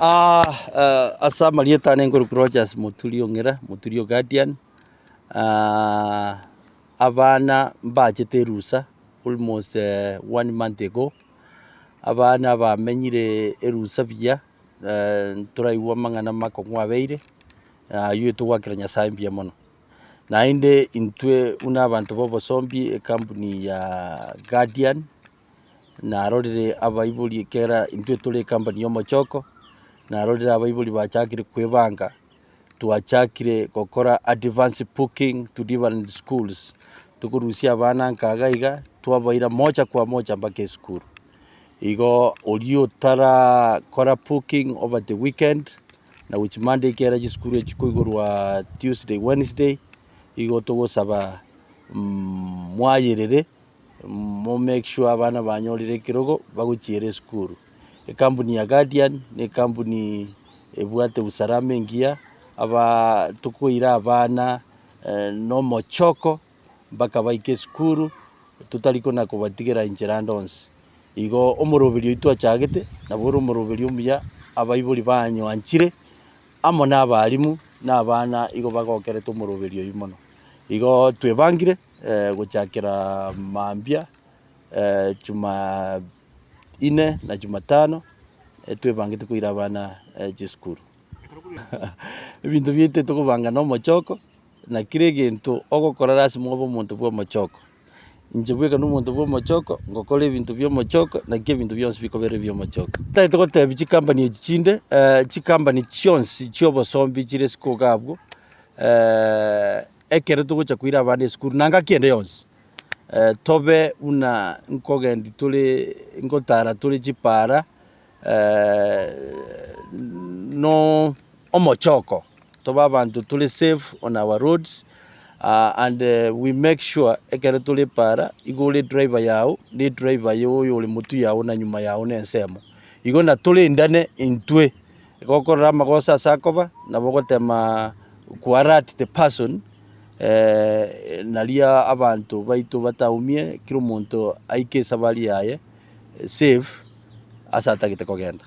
Ase amarieta ane nkorokwa Rogers Moturi Ong'era, Moturi o Guardian, abana mbachete erusa almost one month ago, abana bamenyire erusa buya, ntoraigwa amang'ana makong'u abeire, aywo togoakera Nyasaye mbuya mono. Naende intwe buna abanto ba obosombi ekampuni ya Guardian, Narorire abaibori ekera intwe tore ecompany ya omochoko, narorire abaibori bachakire kwebanga, twachakire gokora advance booking to different schools, tokorusia abana nka iga iga, twabaira moja kwa moja mpaka esukuru. Igo oria otarakora booking over the weekend, na gochia Monday ekera chisukuru echi chikoigorwa Tuesday, Wednesday, igo togosaba mwayerere. Mo make sure abana banyorire ekerogo bagochiera esukuru. Ekampuni ya Guardian ne ekampuni ebwate usalama engiya, aba tokoira abana na omochoko mpaka baike esukuru, totari kona kobatigera inchera ande onsi. Igo omoroberio oyio twachagete, nabo ore omoroberio omuya, abaibori banyoanchire, amo na abalimu, na abana igo bagokerete omoroberio oyio mono. Igo twebangire. Gochakera mambia jumaine na jumatano, twebangete koira abana chisukuru. Ebinto biaito tokobanga na omochoko, na kera egento ogokora lasima obe omonto bwa omochoko. Inche bweka na omonto bwa omochoko, ngokora ebinto bia omochoko, naki ebinto bionsi bikobera ebia omochoko. Ntagete gotebia chikampani echi chinde, chikampani chionsi chia obosombi chire isiko iga abwo. Ekero togocha koira abana esukuru na ngaki ende yonsi, tobe buna nkogendi tore nkotara tore chipara no omochoko, tobe abanto tore safe on our roads and we make sure ekero tore epara, igo ore edriver yago, na edriver ya oyo ore motwe yago na nyuma yago na ensemo. Igo natorendane intwe. Igo okorora amagoso ase akoba, nabo ogotema ko alert the person naria abanto baito bataumie, kera omonto aike esabari yaye safe ase atagete kogenda.